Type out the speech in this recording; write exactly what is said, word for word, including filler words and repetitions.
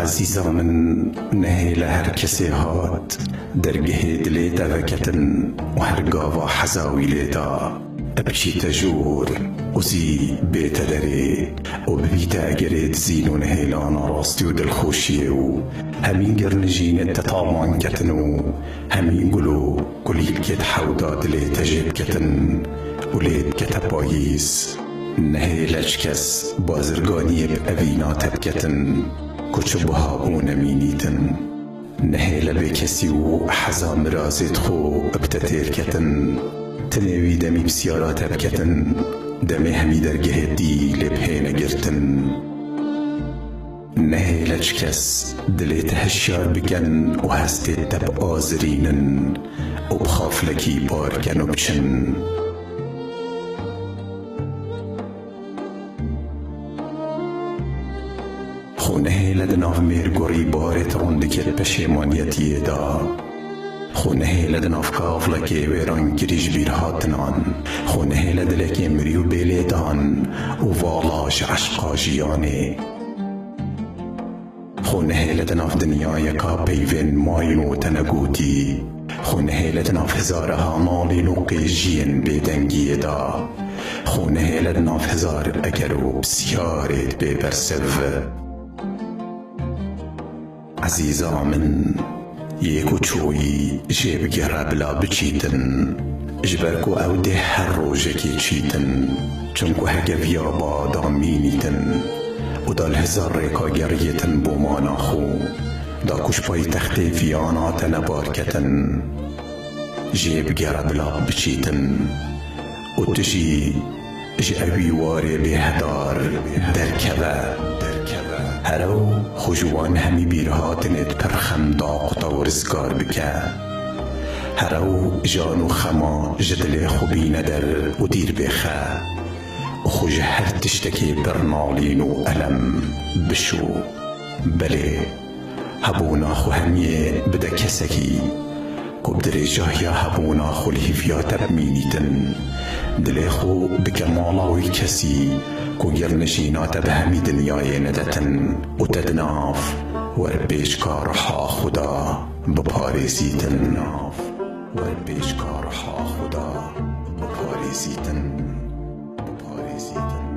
Ezîza min, nehêle her kesê hat, dergehê dilê te veketin û her gava heza wî lê da, biçîte jor û zî bête derê û bibîte egerê dizîn û nehêlana rastî û dilxweşiyê û hemî girnijînê te taman ketin û hemî gul û kulîlkêt hewda dilê te jê biketin û lê dikete payîz. Nehêle çi kes bazirganiyê bi evîna te biketin ku çi biha bû nemînîtin. Nehêle bêkesî û heza mirazêt xwe bi te têr ketin. Tinê wî demî pisyara te biketin, demê hemî dergehê dî lê bihêne girtin. Nehêle çi kes dilê te hişyar bikin û hestê te biazirînin û bi xaflekî bar ken û biçin. Xwe nehêle di nav mêrgurî barê te rûndikê di peşêmaniyetiyê de. Xwe nehêle di nav kavlekê wêrankirî ji bîrhatinan. Xwe nehêle dilekê mirî û bêlêdan û vala ji eşqa jiyanê. Xwe nehêle di nav dinyayeka peyvên mayîn û tenegotî. Xwe nehêle di nav hezara hanalên û qêjiyên bêdengiyê de. Xwe nehêle di nav hezar eger û pisyarê bê bersiv. Ezîza min, yê ku çoyî jê bigere bila biçîtin, ji ber ku ew dê her rojekê çîtin, çimku heke viya ba da mînîtin û da li hezar rêka geriyêtin bo mana xwe, da ku ji paytextê viyana te nebar ketin. Jê bigere bila biçîtin û tu jî ji ewî warê bêhedar derkeve. Herew xwe ji wan hemî bîrhatinêt pir xem da quta û rizgar bike. Herew jan û xema ji dilê xwe bîne der û dîr bêxe û xwe ji her tiştekê pir nalîn û elem bişo. Belê, hebûna xwe hemiyê bide kesekî ku bi dirêjahiya hebûna xwe li hîviya te bimînîtin. Dilê xwe bike mala wî kesî ku girnijîna te bi hemî dinyayê nedetin û te di nav werpêçka riha xwe de biparêzîtin. Werpêçka riha xwe de biparêzîtin. Biparêzîtin.